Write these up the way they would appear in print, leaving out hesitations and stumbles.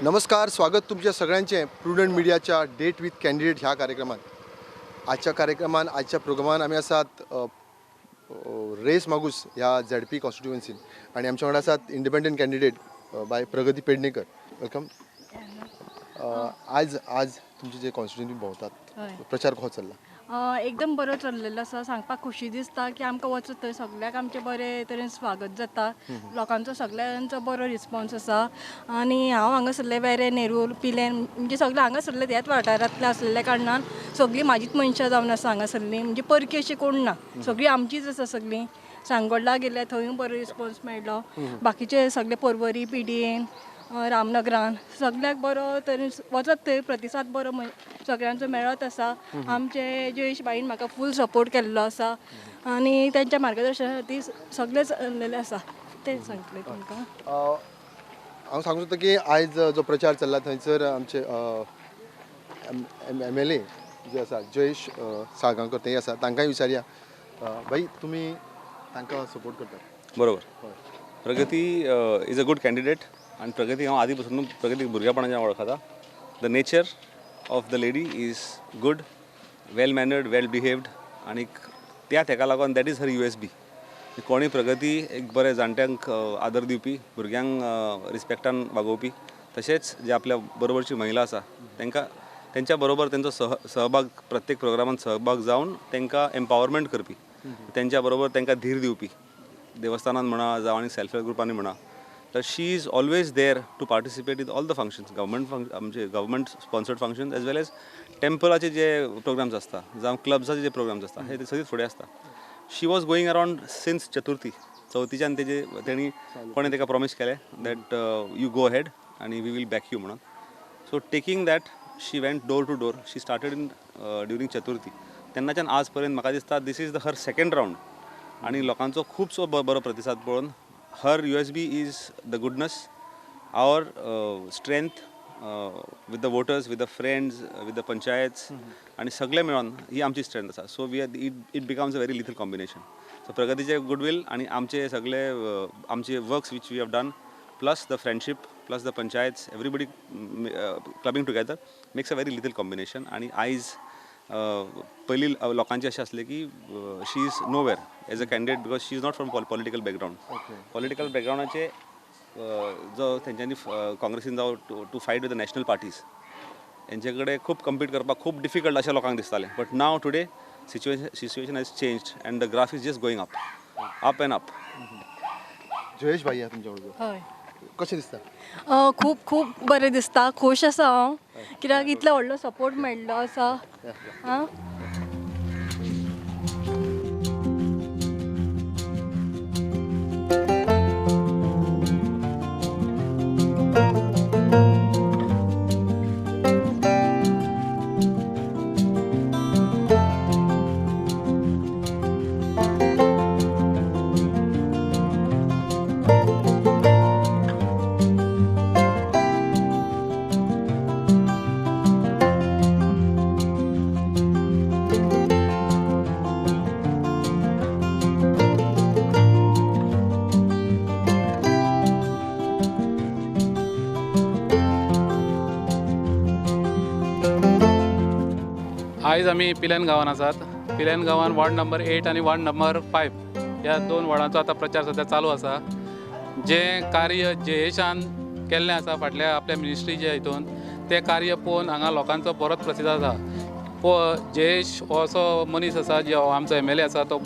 नमस्कार, स्वागत तुमच्या सगळ्यांचे प्रुडंट मिडियाच्या डेट विथ कॅन्डिडेट ह्या कार्यक्रमात. आजच्या कार्यक्रमान, आजच्या प्रोग्रामान आमी आसात रेस मागूस ह्या झेडपी कॉन्स्टिट्युएन्सीन आनी आमच्या वांगडा आसात इंडिपेंडंट कॅन्डिडेट बाय प्रगती पेडणेकर. Welcome. आज आज तुमचे जे कॉन्स्टिट्युएन्सी भोंवतात, प्रचार कसो चल्ला? एकदम बरो चल्लेलो आसा. सांगपाक खोशी दिसता की आमकां वचत थंय सगळ्याक आमचें बरे तरेन स्वागत जाता, लोकांचो सगळ्यांचो बरो रिस्पॉन्स आसा. आनी हांव हांगासरलें वेरें, नेरूल, पिलेन म्हणजे सगळें हांगासरलें ह्याच वाठारांतलें आसलेल्या कारणान सगळीं म्हाजीच मनशां जावन आसा हांगासरलीं, म्हणजे परकी अशी कोण ना, सगळीं आमचीच आसा. सगळीं सांगोडला गेल्या थंयूय बरो रिस्पॉन्स मेळ्ळो. बाकीचे सगळे पर्वरी, पिडियेन, रामनगरान सगळ्याक बरो तरेन वचत थंय प्रतिसाद बरो सगळ्यांचो मेळत आसा. आमचे जयेश बाईन म्हाका फूल सपोर्ट केल्लो आसा आनी तेंच्या मार्गदर्शना खातीर सगळें चल्लेलें आसा. तें सांगतलें तुमकां. हांव सांगूंक सोदता की आयज जो प्रचार चल्ला थंयसर आमचे MLA जे आसा जयेश साळगांवकर तेय आसा, तांकांय विचारया. बाई, तुमी तांकां सपोर्ट करतात? बरोबर. Pragati is a good candidate आनी प्रगती हांव आदी पासून प्रगती भुरगेपणाच्यान वळखता. The nature of the lady is good, well mannered, well behaved आनी त्या तेका लागून that is her USB. कोणी प्रगती एक बरें जाणट्यांक आदर दिवपी, भुरग्यांक रिस्पेक्टान वागोवपी, तशेंच जे आपल्या बरोबरची महिला आसा तांकां तेंच्या बरोबर तेंचो सहभाग प्रत्येक प्रोग्रामान सहभाग जावन तांकां एम्पावरमेंट करपी, तेंच्या बरोबर तांकां धीर दिवपी, देवस्थानान म्हणा जावं आनी सेल्फ हेल्प ग्रुपांनी म्हणा. तर she is always there to participate in all the functions, government आमचे government sponsored functions as well as टेम्पलाचे जे प्रोग्राम्स आसता जावं क्लब्साचे जे प्रोग्राम्स आसता हे सदींच फुडें आसता. She was going around since Chaturthi, चवथीच्यान तेजे तेणी कोणें ताका प्रॉमीस केलें that you go ahead आनी we will back you म्हणून. So taking that she went door to door. She started in during Chaturthi. तेन्नाच्यान आज पर्यंत म्हाका दिसता this is the her second round आनी लोकांचो खुबसो बरो प्रतिसाद पळोवन her USB is the goodness, our strength with the voters, with the friends, with the panchayats आनी सगळे मेळोन ही आमची स्ट्रेंथ आसा. So we are it becomes a very lethal combination. So प्रगतीचे goodwill आनी आमचे सगळे आमचे works which we have done plus the friendship plus the panchayats, everybody clubbing together makes a very lethal combination. आनी आयज पयलीं लोकांचें अशें आसलें की she is nowhere as a candidate because she is not from political background. Political बॅकग्रावंडाचे जो तेंच्यांनी काँग्रेसीन जावं to fight with the national parties हेंचे कडेन खूब कम्पीट करपाक खूब डिफिकल्ट अशें लोकांक दिसतालें. But now today situation has changed and the graph is just going up, up and up. Jayesh भाई तुमच्या बरोबर. हय. कशें दिसता? खूब खूब बरें दिसता, खूश आसा हांव कित्याक इतलो व्हडलो सपोर्ट मेळ्ळो आसा. आं, आयज आमी पिलेन गांवान आसात. पिलेन गांवान वॉर्ड नंबर 8 आनी वॉर्ड नंबर 5 ह्या दोन वॉर्डांचो आतां प्रचार सद्या चालू आसा. जें कार्य जयेशान केल्लें आसा फाटल्या आपल्या मिनिस्ट्रीच्या हितून तें कार्य पळोवन हांगा लोकांचो बरोच प्रतिसाद आसा. जयेश हो असो मनीस आसा जो आमचो MLA आसा, तो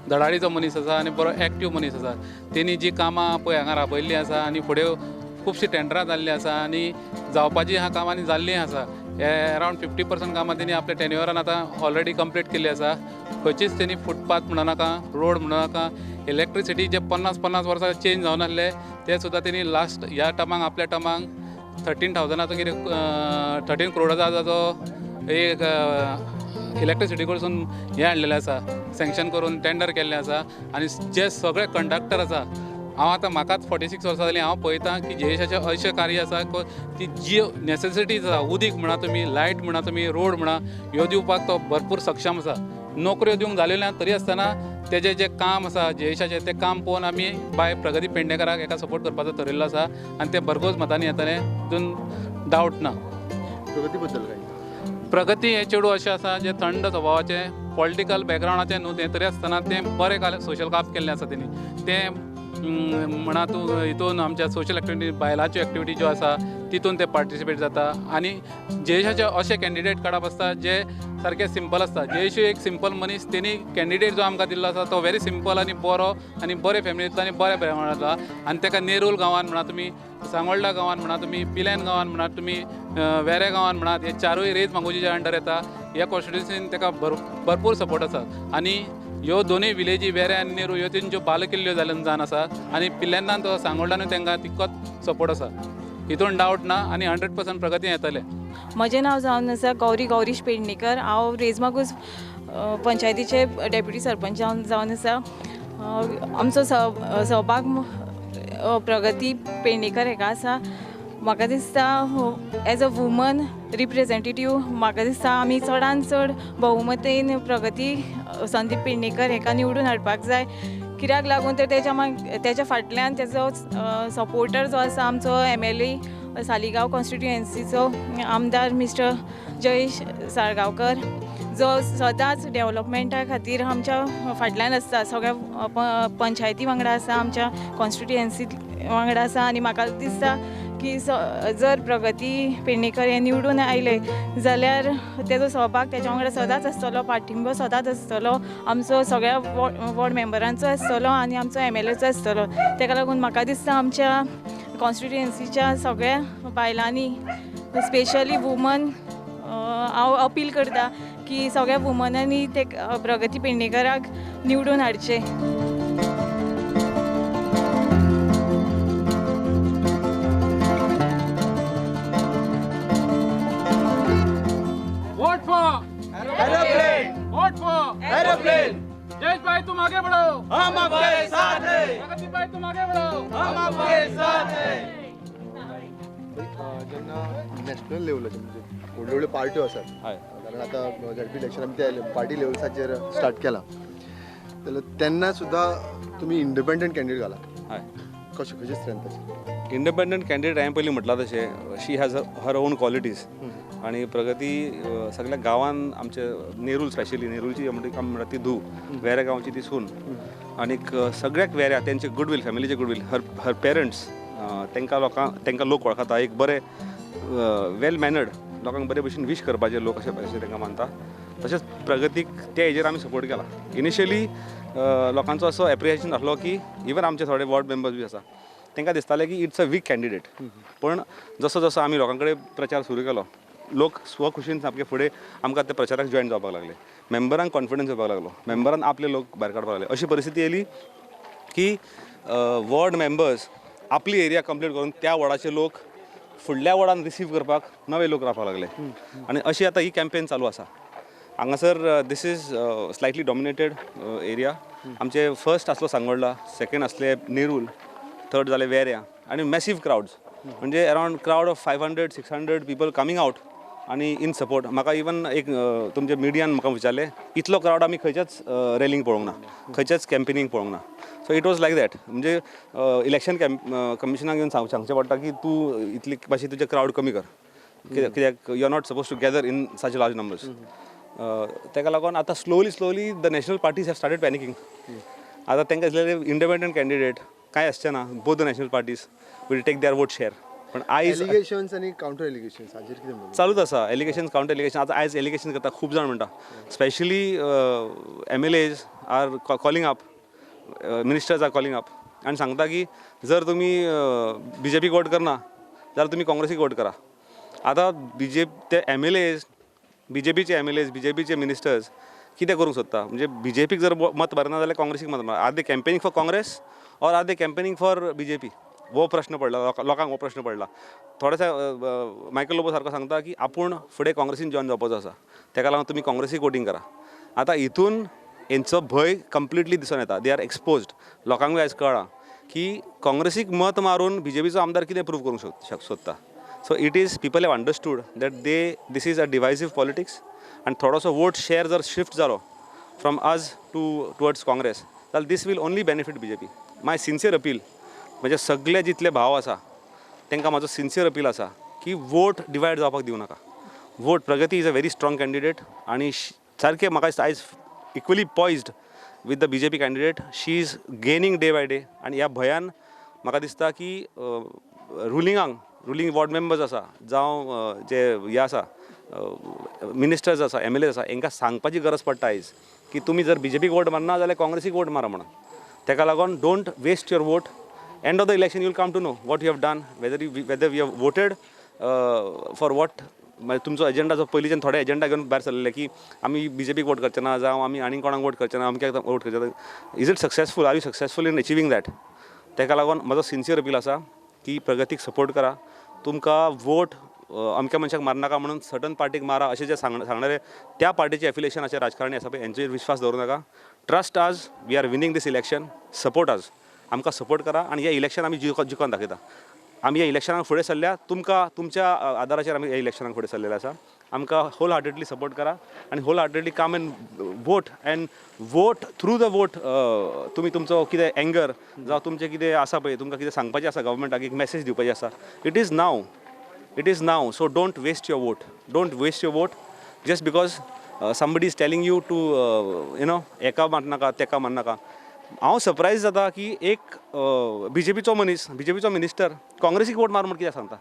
धडाडीचो मनीस आसा आनी बरो एक्टीव मनीस आसा. तेणी जी कामां पळय हांगा राबयल्लीं आसा आनी फुडें खुबशीं टेंडरां जाल्लीं आसा आनी जावपाचीं ह्या कामांनी जाल्लीं आसा. अरावंड 50% कामां तेणी आपल्या टेन्युअरान आतां ऑलरेडी कंप्लीट केल्ली आसा. खंयचीच तेणी फुटपाथ म्हणूं नाका, रोड म्हणूं नाका, इलेक्ट्रिसिटी जे 50-50 वर्सां चेंज जावन आसले ते सुद्दां तेणी लास्ट ह्या टर्माक आपल्या टर्माक 13,000 कितें 13 करोडाचो जो एक इलेक्ट्रिसिटी कडसून हें हाडलेलें आसा, सँक्शन करून टेंडर केल्लें आसा. आनी जे सगळे कंडक्टर आसा, हांव आतां म्हाकाच 46 वर्सां जालीं, हांव पळयतां की जयेशाचें अशें कार्य आसा की जी नॅसेसिटीज आसा, उदीक म्हणा तुमी, लायट म्हणा तुमी, रोड म्हणा, ह्यो दिवपाक तो भरपूर सक्षम आसा. नोकऱ्यो दिवंक जाल्यो ना तरी आसतना तेजें जें काम आसा जयेशाचें तें काम पळोवन आमी बाय प्रगती पेडणेकराक एका सपोर्ट करपाचो थरयल्लो आसा आनी ते भरघोस मतांनी येतले. हितून डावट ना. प्रगती बद्दल काय? प्रगती हें चेडूं अशें आसा जें थंड स्वभावाचें, पॉलिटिकल बॅकग्रावंडाचें न्हू तें, तरी आसतना तें बरें सोशल काम केल्लें आसा तेणी. तें म्हणा तूं हितून आमच्या सोशल एक्टिविटी, बायलांच्यो एक्टिविटी ज्यो आसा तितून ते पार्टिसिपेट जाता. आनी जयेशाचे अशे कॅन्डिडेट काडप आसता जे सारके सिंपल आसता. जयेश एक सिंपल मनीस, तेणी कॅन्डिडेट जो आमकां दिल्लो आसा तो व्हेरी सिंपल आनी बरो आनी बरे फॅमिलींतलो आनी बऱ्या बॅकग्रावंडांतलो. आनी ताका नेरूल गांवान म्हणा तुमी, सांगोल्डा गांवान म्हणा तुमी, पिल्यान गांवान म्हणा तुमी, वेऱ्या गांवान म्हणात, हे चारूय रेज मागुजीच्या अंडर येता. ह्या कॉन्स्टिट्युन्सीन ताका भरपूर सपोर्ट आसा. आनी ह्यो दोनूय विलेजी वेऱ्या आनी नेरूल ह्यो तेंच्यो बालकिल्ल्यो जाल्यान जावन आसा आनी पिल्ल्यानान तो सांगोल्डानूय तांकां तितकोच सपोर्ट आसा, हितून डावट ना. आनी 100% प्रगती येतलें. म्हजें नांव जावन आसा गौरी गौरीश पेडणेकर. हांव रेजमागूस पंचायतीचे डेप्युटी सरपंच जावन आसा. आमचो सहभाग प्रगती पेडणेकर हेका आसा. म्हाका दिसता एज अ वुमन रिप्रेजेंटेटीव म्हाका दिसता आमी चडान चड बहुमतेन प्रगती संदीप पेडणेकर हेका निवडून हाडपाक जाय. कित्याक लागून तर तेच्या फाटल्यान तेजो सपोर्टर जो आसा आमचो MLA Saligao कॉन्स्टिट्युएन्सीचो आमदार मिस्टर जयेश साळगांवकर, जो सदांच डेवलपमेंटा खातीर आमच्या फाटल्यान आसता, सगळ्या पंचायती वांगडा आसा, आमच्या कॉन्स्टिट्युएन्सी वांगडा आसा. आनी म्हाका दिसता की जर प्रगती पेडणेकर हे निवडून आयले जाल्यार तेजो सहभाग तेच्या वांगडा सदांच आसतलो, पाठिंबो सदांच आसतलो, आमचो सगळ्या वॉर्ड मेंबरांचो आसतलो आनी आमचो MLAचो आसतलो. तेका लागून म्हाका दिसता आमच्या कॉन्स्टिट्युएन्सीच्या सगळ्या बायलांनी, स्पेशली वुमन, हांव अपील करता की सगळ्या वुमनांनी ते प्रगती पेडणेकराक निवडून हाडचें. Vote for aeroplane, vote for aeroplane. Jayesh भाई तुम आगे बढ़ो, हम आपके साथ हैं. प्रगति भाई तुम आगे बढ़ो, हम आपके साथ हैं. जेन्ना नॅशनल लेवलाचेर म्हणजे व्हडल्यो व्हडल्यो पार्ट्यो आसात, कारण आतां झेडपी इलेक्शन आमी ते पार्टी लेवल्साचेर स्टार्ट केला, जाल्यार तेन्ना सुद्दां तुमी इंडिपेंडंट कॅन्डिडेट घाला, कशें खंयची स्ट्रेंथ आसा? इंडिपेंडंट कॅन्डिडेट हांवें पयलीं म्हटलां तशें, she has her own qualities. आनी प्रगती सगळ्या गांवान, आमचे नेरूल स्पेशली, नेरूलची आमी म्हणटा ती धूव, वेऱ्या गांवची ती सून, आनीक सगळ्याक वेऱ्या तेंचे गुडवील, फॅमिलीचे गुडवील, हर पेरंट्स तांकां लोकांक, तांकां लोक वळखता, एक बरे वेल मॅनर्ड, लोकांक बरे भशेन वीश करपाचे लोक अशें अशें तांकां मानता. तशेंच प्रगतीक त्या हेजेर आमी सपोर्ट केला. इनिशियली लोकांचो असो एप्रिसिएशन आसलो की इवन आमचे थोडे वॉर्ड मेंबर्स बी आसा, तांकां दिसतालें की it's a week candidate. पण जसो जसो आमी लोकां कडेन प्रचार सुरू केलो, लोक स्वखुशीन सामके फुडें आमकां त्या प्रचाराक जॉयन जावपाक लागले, मेंबरांक कॉन्फिडन्स येवपाक लागलो, मेंबरान आपले लोक भायर काडपाक लागले. अशी परिस्थिती येयली की वॉर्ड मेंबर्स आपली एरिया कंप्लीट करून त्या वॉर्डाचे लोक फुडल्या वॉर्डान रिसीव करपाक नवे लोक रावपाक लागले. आनी अशी आतां ही कॅम्पेन चालू आसा. हांगासर this is slightly dominated area. आमचे फर्स्ट आसलो सांगोल्डा, सेकंड आसले नेरूल, थर्ड जाले वेऱ्या, आनी मॅसीव क्रावड्स, म्हणजे around crowd of 500 600 people coming out आनी इन सपोर्ट. म्हाका इवन एक तुमच्या मिडियान म्हाका विचारलें, इतलो क्रावड आमी खंयच्याच रॅलींक पळोवंक ना, खंयच्याच कॅम्पेनींग पळोवंक ना. So it was like that. म्हणजे इलेक्शन कमिशनाक येवन सांगचें पडटा की तूं इतली मातशी तुजें क्रावड कमी कर, कित्याक you are not suppose to gather in such large numbers. ताका लागून आतां slowly slowly the national parties have started panicking. आतां तांकां दिसलें इंडिपेंडंट कॅन्डिडेट कांय आसचें ना, both the national parties will take their vote share. पण आयज एलिगेशन्स आनी कावंटर एलिगेशन्स हाजेर कितें म्हणटा? चालूच आसा एलिगेशन्स, कावंटर एलिगेशन. आतां आयज एलिगेशन करता खूब जाण म्हणटा, specially MLAs are calling up, ministers are calling up आनी सांगता की जर तुमी बीजेपीक वोट करना जाल्यार तुमी काँग्रेसीक वोट करा. आतां बीजेपी ते MLAs, बीजेपीचे MLAs, बीजेपीचे मिनिस्टर्स कितें करूंक सोदता म्हणजे बीजेपीक जर मत मारना जाल्यार काँग्रेसीक मत मारना. Are they campaigning for Congress or are they campaigning for BJP? हो प्रश्न पडला लोकांक, हो प्रश्न पडला. थोडेशे मायकल लोबो सारको सांगता की आपूण फुडें काँग्रेसीन जॉयन जावपाचो आसा, ताका लागून तुमी काँग्रेसीक वोटींग करा. आतां हितून हेंचो भंय कंप्लिटली दिसून येता, they are exposed. लोकांकूय आयज कळ्ळां की काँग्रेसीक मत मारून बीजेपीचो आमदार कितें प्रूव करूंक सोदता. So it is people have understood that this is a divisive politics आनी थोडोसो वोट शेर जर शिफ्ट जालो from us to towards Congress जाल्यार this will only benefit BJP. My sincere appeal, म्हणजे सगळे जितले भाव आसा तांकां म्हाजो सिन्सियर अपील आसा की वोट डिवायड जावपाक दिवं नाका. Vote Pragati is a very strong candidate आनी सारकें म्हाका दिसता आयज equally poised with the BJP candidate. She is gaining day by day आनी ह्या भंयान म्हाका दिसता की रुलिंगांक, रुलींग वॉर्ड मेंबर्स आसा जावं जे हे आसा मिनिस्टर्स आसा, एमएलए आसा, हांकां सांगपाची गरज पडटा आयज की तुमी जर बीजेपीक वोट मारना जाल्यार काँग्रेसीक वोट मारा म्हणून. ताका लागून don't waste your vote. End of the election you will come to know what you have done, whether you have voted for what. मागीर तुमचो एजेंडा जो पयलींच्यान थोडे एजेंडा घेवन भायर सरलेले की आमी बीजेपीक वोट करचे ना जावं आमी आनीक कोणाक वोट करचे ना, अमक्याक वोट करचे ना, is it successful? Are you successful in achieving that? ताका लागून म्हजो सिन्सियर अपील आसा की प्रगतीक सपोर्ट करा. तुमकां वोट अमक्या मनशाक मारनाका म्हणून सर्टन पार्टीक मारा अशें जे सांगणारे त्या पार्टीचे एफिलिएशन अशें राजकारणी आसा पळय, हेंचेर विश्वास दवरूं नाका. Trust us, we are winning this election. Support us, आमकां सपोर्ट करा आनी हें इलेक्शन आमी जिखोन दाखयता. आमी ह्या इलेक्शनाक फुडें सरल्या, तुमकां तुमच्या आदाराचेर आमी ह्या इलेक्शनाक फुडें सरलेले आसा. आमकां होल हार्टेडली सपोर्ट करा आनी wholeheartedly come and vote and vote through the vote. तुमी तुमचो कितें एंगर जावं तुमचें कितें आसा पळय, तुमकां कितें सांगपाचें आसा गव्हर्मेंटाक, एक मॅसेज दिवपाची आसा, it is now, it is now. So don't waste your vote, don't waste your vote just because somebody is telling you to you know एका मारनाका तेका मारनाका. हांव सरप्रायज जाता की एक बीजेपीचो मनीस, बीजेपीचो मिनिस्टर काँग्रेसीक वोट मार म्हण कित्याक सांगता,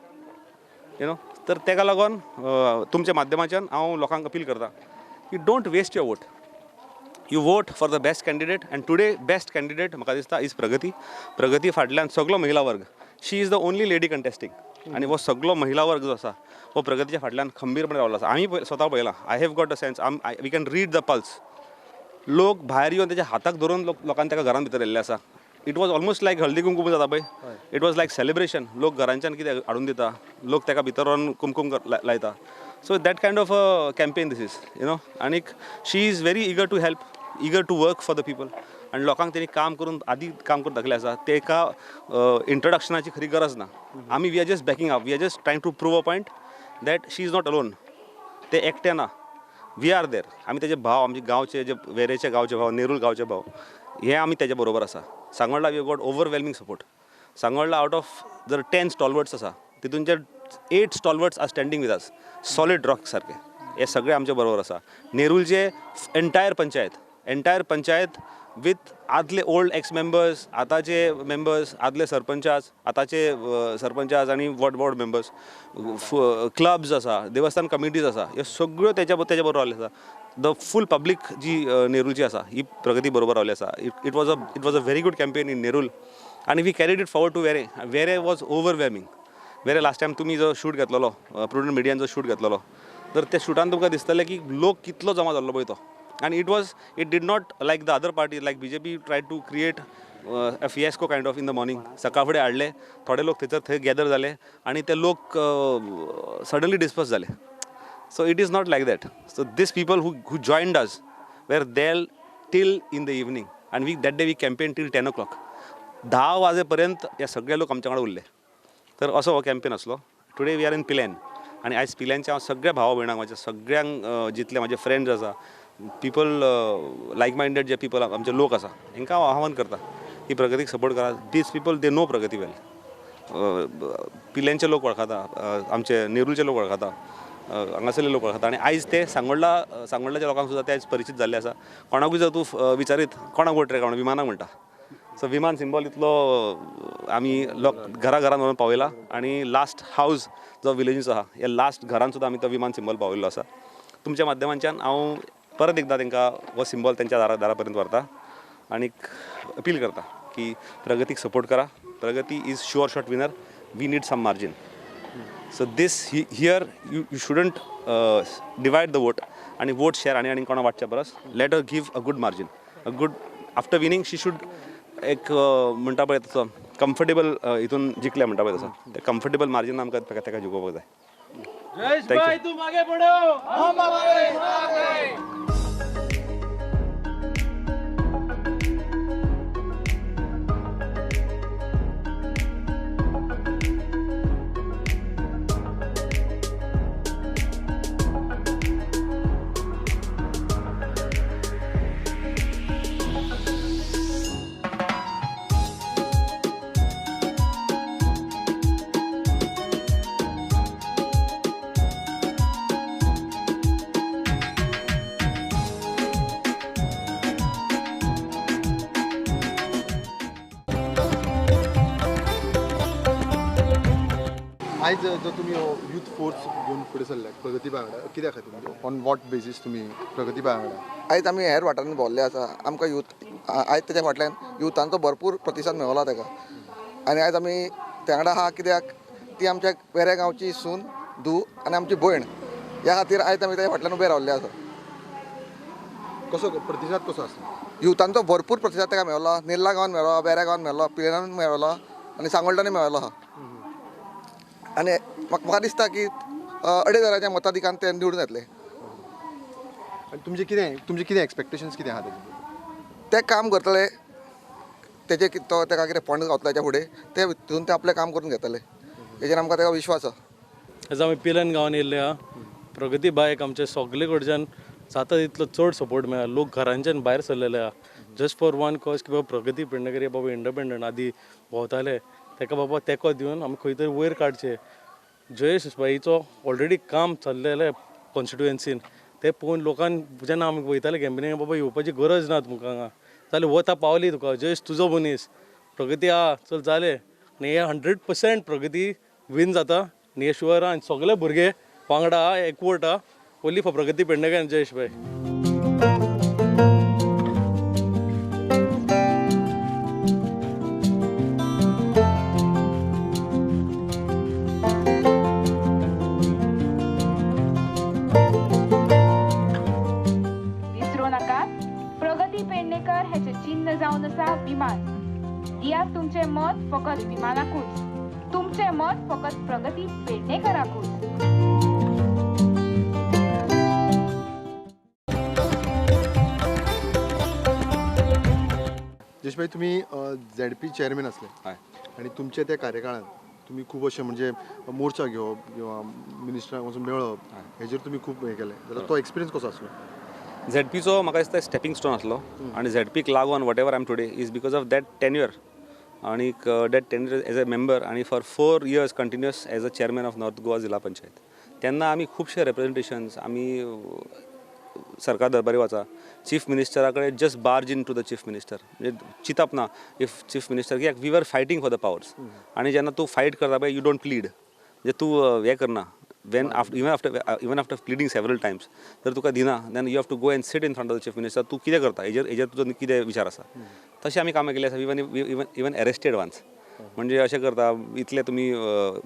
you know. तर तेका लागून तुमच्या माध्यमाच्यान हांव लोकांक अपील करता की don't waste your vote. You vote for the best candidate and today best candidate म्हाका दिसता is प्रगती. प्रगती फाटल्यान सगलो महिला वर्ग, she is the only lady contesting आनी हो सगलो महिला वर्ग जो आसा हो प्रगतीच्या फाटल्यान खंबीरपणे रावलो आसा. आमी स्वता पळयलां, I have got a sense, we can read the pulse. लोक भायर येवन तेच्या हाताक धरून लोकांनी ताका घरान भितर येयल्ले आसा. It was almost like हळदी कुंकूम जाता पळय, it was like celebration. लोक घरांच्यान कितें हाडून दिता, लोक ताका भितर व्हरून कुमकूम लायता. So that kind of a campaign this is, you know. आनीक she is very eager to help, eager to work for the people आनी लोकांक तेणी काम करून आदी काम करून दाखयलें आसा. तेका इंट्रोडक्शनाची खरी गरज ना. आमी we are just backing up, we are just trying to prove a point that she is not alone. ते एकटे ना, we are there. आमी तेजे भाव, आमचे गांवचे जे वेरेचे गांवचे भाव, नेरूल गांवचे भाव, हे आमी तेजे बरोबर आसा. Sangolda we got overwhelming support. Sangolda out of जर 10 स्टॉलवर्ड्स आसा तितूनचे 8 stalwarts are standing with us, solid rock सारके, हे सगळे आमचे बरोबर आसा. नेरूलचे entire panchayat, entire panchayat with आदले ओल्ड एक्स मेंबर्स, आतांचे मेंबर्स, आदले सरपंचास, आतांचे सरपंचास आनी वॉर्ड वॉर्ड मेंबर्स, क्लब्स आसा, देवस्थान कमिटीज आसा, ह्यो सगळ्यो तेच्या बरोबर रावल्यो आसा. The full public जी नेरूलची आसा ही प्रगती बरोबर रावली आसा. It was a very good campaign in Nerul आनी we carried it forward to Verem. Verem was overwhelming. Verem last time तुमी जो शूट घेतलेलो, प्रुडंट मिडियान जो शूट घेतलेलो, तर त्या शुटान तुमकां दिसतलें की लोक कितलो जमा जाल्लो पळय तो. And it did not like the other party, like BJP tried to create a fiasco kind of in the morning. सकाळ फुडें हाडले थोडे लोक थंयसर थंय गॅदर जाले आनी ते लोक सडनली डिस्पर्स जाले. So it is not like that. So this people who joined us were there till in the evening and we that day we campaign till 10 o'clock. 10 वाजेपर्यंत हे सगळे लोक आमच्या वांगडा उरले. तर असो हो कॅम्पेन आसलो. Today we are in Pilerne आनी आयज पिलेनच्या हांव सगळ्या भावा भयणांक, म्हाज्या सगळ्यांक जितले म्हाजे फ्रेंड्स आसा, पिपल लायक मायंडेड जे पिपल आमचे लोक आसा, हांकां हांव आव्हान करता की प्रगतीक सपोर्ट करा. These people they know Pragati well. पिलेनचे लोक वळखता, आमचे नेरूलचे लोक वळखता, हांगासरले लोक वळखता आनी आयज ते सांगोडलाच्या लोकांक सुद्दां ते आयज परिचीत जाल्ले आसा. कोणाकूय जर तूं विचारीत कोणाक वोट रे, कोण विमानाक म्हणटा. सो विमान सिंबॉल इतलो आमी लोक घरा घरान व्हरून पावयला आनी लास्ट हावज जो विलेजीचो आसा ह्या लास्ट घरान सुद्दां आमी तो विमान सिंबॉल पावयल्लो आसा. तुमच्या माध्यमांच्यान हांव परत एकदां तांकां हो सिंबॉल तेंच्या दारा पर्यंत व्हरता आनी अपील करता की प्रगतीक सपोर्ट करा. Pragati is sure shot winner. We need some margin. So this here you shouldn't divide the vote आनी वोट शेअर आनी आनी कोणा वांटच्या परस let her give a good margin, a good after winning she should एक म्हणटा पळय तसो comfortable हितून जिखले म्हणटा पळय तसो ते कम्फर्टेबल मार्जीन आमकां ताका जिखोवपाक जाय. Thank you. आयज जो तुमी यूथ फोर्स घेवन फुडें सरल्या प्रगती बाय वांगडा, कित्या खातीर, ऑन what basis तुमी प्रगती बाय वांगडा? आयज आमी हेर वाठारांनी भोंवल्ले आसा, आमकां यूथ आयज तेच्या फाटल्यान युथांचो भरपूर प्रतिसाद मेळ्ळा ताका. आनी आयज आमी त्या वांगडा आहा कित्याक ती आमच्या वेऱ्या गांवची सून, धूव आनी आमची भयण, ह्या खातीर आयज आमी तेच्या फाटल्यान उबे रावल्ले आसा. कसो प्रतिसाद कसो आसलो? युथांचो भरपूर प्रतिसाद ताका मेळ्ळो, नेल्ला गांवान मेळ्ळो, वेऱ्या गांवान मेळ्ळो, पिलेनान मेळ्ळो आनी सांगोल्डांनी मेळ्ळो आहा. आनी म्हाका दिसता की 2,500 मताधिकान ते निवडून येतले. आनी तुमचें कितें एक्सपेक्टेशन्स कितें आहा ताजे? ते काम करतले, तेजे तो ताका कितें फंड गावतलो तेच्या फुडें ते तितून ते आपलें काम करून घेतले, हेजेर आमकां ताका विश्वास आसा. एज आमी पिलन गांवान येयल्ले आहा, प्रगती बायक आमचे सगळे कडच्यान जाता तितलो चड सपोर्ट मेळ्ळा. लोक घरांच्यान भायर सरलेले आहा जस्ट फॉर वन कॉज की बाबा प्रगती पेडणेकर हे बाबा इंडिपेंडंट आदी भोंवताले, ताका बाबा तेंको दिवन आमी खंय तरी वयर काडचे. जयेश भाईचो ऑलरेडी काम चल्लेलें कॉन्स्टिट्युएन्सीन, तें पळोवन लोकान जेन्ना आमी वयताले कॅम्पेनींग बाबा येवपाची गरज ना तुमकां हांगा, जाल्यार वता पावली तुका, जयेश तुजो मनीस, प्रगती आहा चल जालें. आनी हे 100% प्रगती वीन जाता आनी हे शुअर आहा. आनी सगळे भुरगे वांगडा आहा, एकवट आहा, ओन्ली फॉर प्रगती पेडणेकर आनी जयेश भाई. विसरू नाकात, प्रगती पेडणेकर हेचे चिन्ह जावन आसा विमान. दियात तुमचें मत फकत विमानाकूच, तुमचें मत फकत प्रगती पेडणेकराकूच. जयेश भाई, तुमी ZP chairman आसले आनी तुमच्या त्या कार्यकाळांत तुमी खूब अशें म्हणजे मोर्चा घेवप किंवा मिनिस्टरांक वचून मेळप हेजेर तुमी खूब हें केलें, जाल्यार तो एक्सपिरियन्स कसो आसलो? झेडपीचो म्हाका दिसता स्टेपिंग स्टोन आसलो आनी झेडपीक लागून whatever I am today is because of that tenure आनी that tenure as a member आनी for 4 years continuous as a chairman of North Goa Zilla Panchayat. तेन्ना आमी खुबशे रेप्रेजेंटेशन्स आमी सरकार दरबारी वचा, चीफ मिनिस्टरा कडेन just barge in to the chief minister, म्हणजे चिंतप ना if chief minister कित्याक we were fighting for the powers. आनी जेन्ना तूं फायट करता पळय you don't plead, म्हणजे तूं हें करना, when after even after pleading several times जर तुका दिना then you have to go and sit in front of the chief minister. तूं कितें करता हेजेर तुजो कितें विचार आसा. तशें आमी कामां केली आसा. इवन एरेस्टेड वन्स, म्हणजे अशें करता इतले तुमी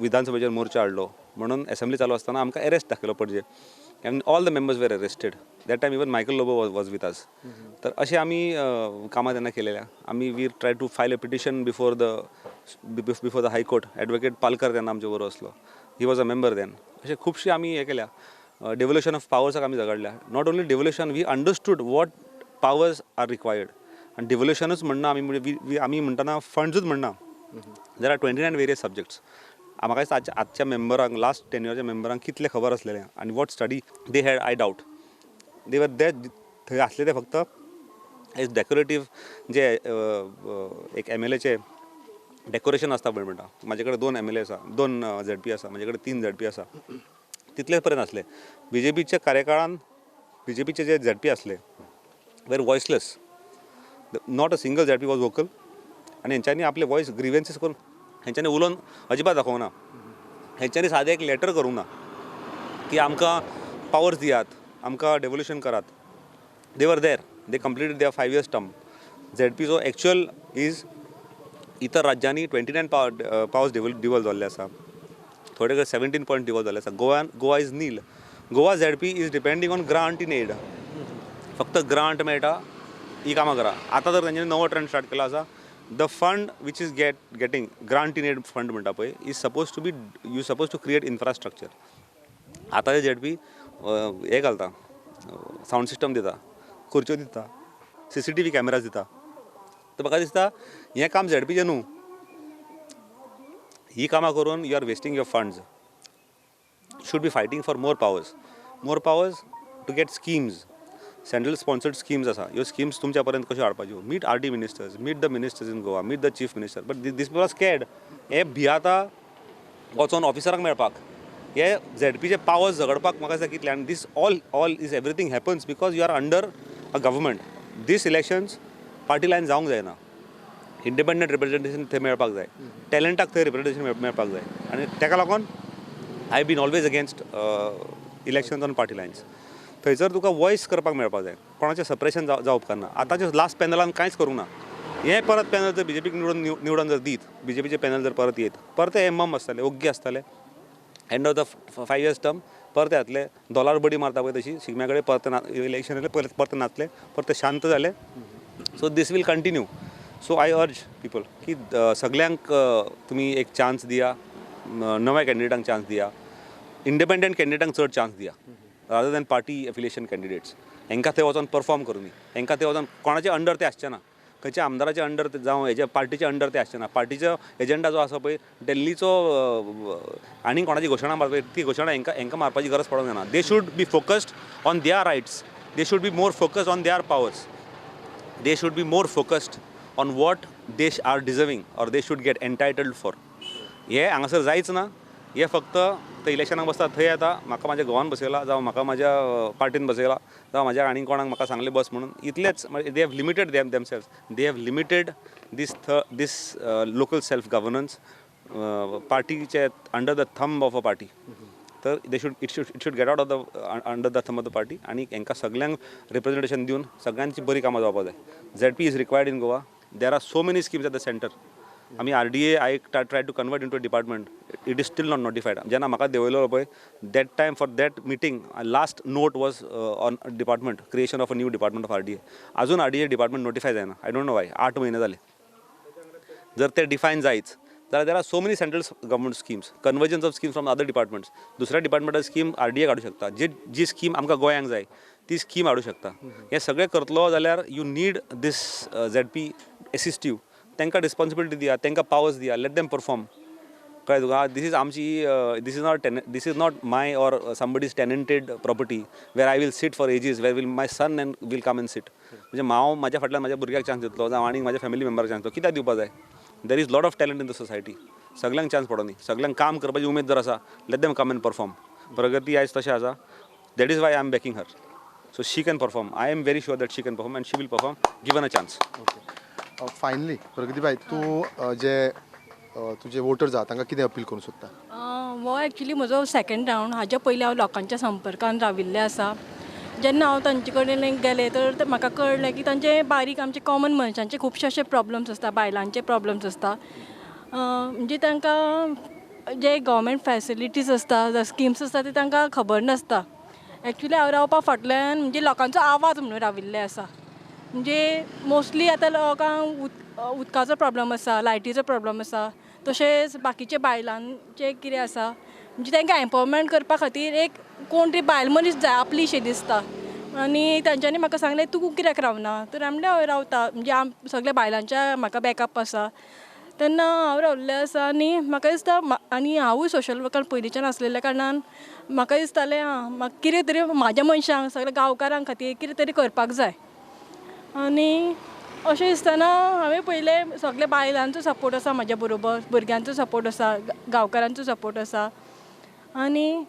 विधानसभेचेर मोर्चा हाडलो म्हणून एसेंब्ली चालू आसतना आमकां एरेस्ट दाखयलो Panaji, and all the members were arrested that time. Even Michael Lobo was with us. तर अशें आमी कामां तेन्ना केलेल्या. आमी we try to file a petition before the high court. Advocate Palkar तेन्ना आमचे बरोबर आसलो, he was a member then. अशें खुबशीं आमी हें केल्या. डेवोल्युशन ऑफ पावर्साक आमी झगडल्या. Not only devolution, we understood what powers are required. आनी डेवोल्युशनूच म्हणना आमी, म्हणजे आमी म्हणटना फंड्सूच म्हणना, there are 29 various subjects. म्हाका दिसता आजच्या मेंबरांक, लास्ट टेन्युअरच्या मेंबरांक कितलें खबर आसलेलें आनी what study they had, I doubt. They were they थंय आसले ते फक्त एज डेकोरेटीव, जे एक MLAचे डेकोरेशन आसता पळय म्हणटा, म्हाजे कडेन 2 MLA आसा, 2 ZP आसा, म्हाजे कडेन 3 ZP आसा, तितलेच पर्यंत आसले. BJPच्या कार्यकाळान BJPचे जे ZP आसले were voiceless, not a single ZP was vocal. आनी हेंच्यांनी आपले वॉयस ग्रिवेन्सीस करून हेंच्यांनी उलोवन अजिबात दाखोवंक ना, हेंच्यांनी सादें एक लेटर करूंक ना की आमकां पावर्स दियात, आमकां डेवोल्युशन करात. They were there, they completed their 5 years term. झेडपीचो actual is इतर राज्यांनी 29 पावर्स डिवॉल्व जाल्ले आसा, थोडे कडेन 17 पॉयंट डिवॉल्व जाल्ले आसा. गोवान Goa is nil. Goa ZP is depending on grant in aid, फक्त ग्रांट मेळटा ही कामां करा. आतां तर तेंच्यांनी नवो ट्रेंड स्टार्ट केला आसा, the fund which is getting grant in aid fund म्हणटा पळय is suppose to be, you suppose to create infrastructure. आतां ते झेडपी हें घालता, सावंड सिस्टम दिता, खुर्च्यो दिता, CCTV cameras दिता. तर म्हाका दिसता हें काम झेडपीचें न्हू, ही कामां करून you are wasting your funds. Should be fighting for more powers, more powers to get schemes, central sponsored schemes आसा, ह्यो स्किम्स तुमच्या पर्यंत कश्यो हाडपाच्यो. Meet RD ministers, meet the ministers in Goa, meet the chief minister, but this people are scared. हे भियाता वचोन ऑफिसरांक मेळपाक, हे झेडपीचे powers झगडपाक म्हाका दिसता कितले. आनी this all is everything happens because you are under a government. This elections party line जावंक जायना, इंडिपेंडंट रिप्रेजेंटेशन थंय मेळपाक जाय, टॅलंटाक थंय रिप्रेजेंटेशन मेळपाक जाय. आनी ताका लागून I been always against elections on party lines. थंयसर तुका वॉयस करपाक मेळपाक जाय, कोणाचें सप्रेशन जावं उपकारना. आतांच्या लास्ट पॅनलान कांयच करूंक ना. हें परत पॅनल जर बीजेपीक निवडून जर दीत, बीजेपीचें पॅनल जर परत येत, परते हे मम आसतले, ओग्गी आसतले. End of the 5 years term परते जातले, डॉलर बडी मारता पळय तशी शिगम्या कडेन परते इलेक्शन येयलें, परत परते नाचले, परते शांत जाले. So this will continue. So I urge people की सगल्यांक तुमी एक चान्स दिया, नव्या कॅन्डिडेटांक चान्स दिया, इंडिपेंडंट कॅन्डिडेटांक चड चान्स दिया rather than party affiliation candidates. हेंकां थंय वचोन परफॉर्म करूं दी, हेंकां थंय वचोन कोणाचे अंडर ते आसचे ना, खंयच्या आमदाराचे अंडर जावं हेज्या पार्टीचे अंडर ते आसचे ना. पार्टीचो एजंडा जो आसा पळय दिल्लीचो आनी कोणाची घोशणा मारपा ती घोशणा हेंकां मारपाची गरज पडोंक जायना. They should be focused on their rights, they should be more focused on their powers, they should be more focused on what they are deserving or they should get entitled for. हे हांगासर जायच ना. हे फक्त ते इलेक्शनाक बसता थंय येता, म्हाका म्हाज्या घोवान बसयला जावं म्हाका म्हाज्या पार्टीन बसयला जावं म्हाज्या आनी कोणाक म्हाका सांगलें बस म्हणून, इतलेंच. They have limited themselves, they have limited this this local self governance पार्टीचे under the thumb of a party. तर they should it should it should get out of the under the thumb of the party आनी हेंकां सगल्यांक representation दिवन सगळ्यांची बरी कामां जावपाक जाय. ZP is required in Goa. There are so many schemes at the centre. आमी RDA I try to convert into department, it is still not notified. जेन्ना म्हाका देंवयलो पळय that time for that meeting last note was on department creation of a new department of RDA. अजून RDA department notify जायना. I don't know why. 8 म्हयने जाले. जर ते define जायच जाल्यार there are so many central government schemes, convergence of schemes from other departments. दुसऱ्या डिपार्टमेंटाची scheme RDA काडूं शकता, जी जी स्कीम आमकां गोंयांक जाय ती स्कीम हाडूं शकता. हें सगळें करतलो जाल्यार you need this ZP assist you. तांकां रिस्पॉन्सिबिलिटी दिया, तांकां पावर्स दिया, let them perform. कळ्ळें तुका? This is आमची this is not my or somebody's tenanted property where I will sit for ages, where will my son and will come and sit. म्हणजे हांव म्हाज्या फाटल्यान म्हाज्या भुरग्याक चान्स दितलो जावं आनी म्हाज्या फॅमिली मेंबराक चान्स दितलो, कित्याक दिवपा जाय? There is lot of talent in the society. सगल्यांक चान्स पडोनी, सगल्यांक काम करपाची उमेद जर आसा, let them come and perform. Pragati आयज तशें आसा, that is why I am backing her. So she can perform. I am very sure that she can perform and she will perform given a chance. Okay. Finally प्रगतीबाई, तूं जे तुजे voters आहा तांकां कितें appeal करूंक सोदता? हो एक्चुली म्हजो second round. हाज्या पयलीं हांव लोकांच्या संपर्कान राविल्लें आसा. जेन्ना हांव तांचे कडेन गेलें तर म्हाका कळ्ळें की तांचे बारीक आमचे कॉमन मनशांचे खुबशे अशे प्रॉब्लम्स आसता, बायलांचे प्रॉब्लम्स आसता. म्हणजे तांकां जे गव्हर्मेंट फॅसिलिटीज आसता, स्किम्स आसता ते तांकां खबर नासता. एक्चुली हांव रावपा फाटल्यान म्हणजे लोकांचो आवाज म्हणून राविल्लें आसा. म्हणजे मोस्टली आतां लोकांक उदकाचो प्रॉब्लम आसा, लायटीचो प्रॉब्लम आसा, तशेंच बाकीचे बायलांचें कितें आसा म्हणजे तांकां एम्पावरमेंट करपा खातीर एक कोण तरी बायल मनीस जाय आपली शी दिसता. आनी तांच्यांनी म्हाका सांगलें तूं कित्याक रावना, तर हांवें म्हणलें हय रावता, म्हणजे आम सगल्या बायलांच्या म्हाका बॅकअप आसा. तेन्ना हांव रावल्लें आसा आनी म्हाका दिसता आनी हांवूय सोशल वर्कर पयलींच्यान आसलेल्या कारणान म्हाका दिसतालें आं म्हाका कितें तरी म्हाज्या मनशांक सगल्या गांवकारां खातीर कितें तरी करपाक जाय. आनी अशें दिसतना हांवें पयलें सगल्या बायलांचो सपोर्ट आसा म्हाज्या बरोबर, भुरग्यांचो सपोर्ट आसा, गांवकारांचो सपोर्ट आसा. आनी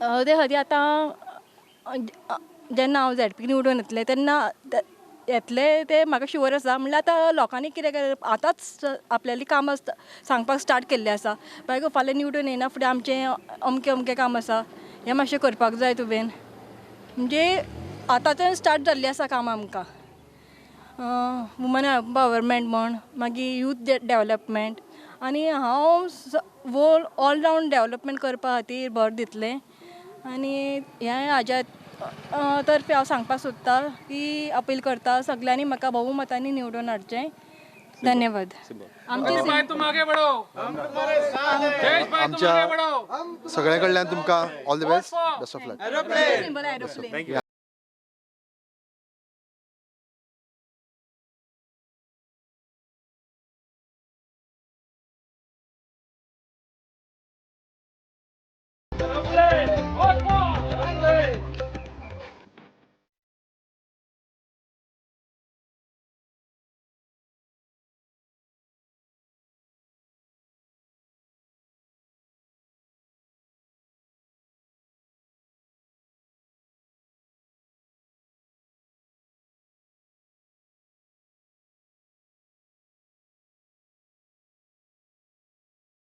ते खातीर आतां जेन्ना हांव ZP निवडून येतलें तेन्ना येतलें तें म्हाका शुवर आसा. म्हणल्यार आतां लोकांनी कितें करप, आतांच आपल्यालीं कामां सांगपाक स्टार्ट केल्लें आसा. बाय गो फाल्यां निवडून येना फुडें आमचें अमकें अमकें काम आसा, हें मातशें करपाक जाय तुवें. म्हणजे आतांच्यान स्टार्ट जाल्लीं आसा कामां आमकां, वुमन एम्पावरमेंट म्हण, मागीर यूथ डेवलपमेंट. आनी हांव वोल ऑल रावंड डेवलपमेंट करपा खातीर भर दितलें. आनी हें हाज्या तर्फे हांव सांगपाक सोदता की अपील करता सगल्यांनी म्हाका बहुमतांनी निवडून हाडचें. धन्यवाद. आमच्या सगळ्या कडल्यान तुमकां all the best, best of luck.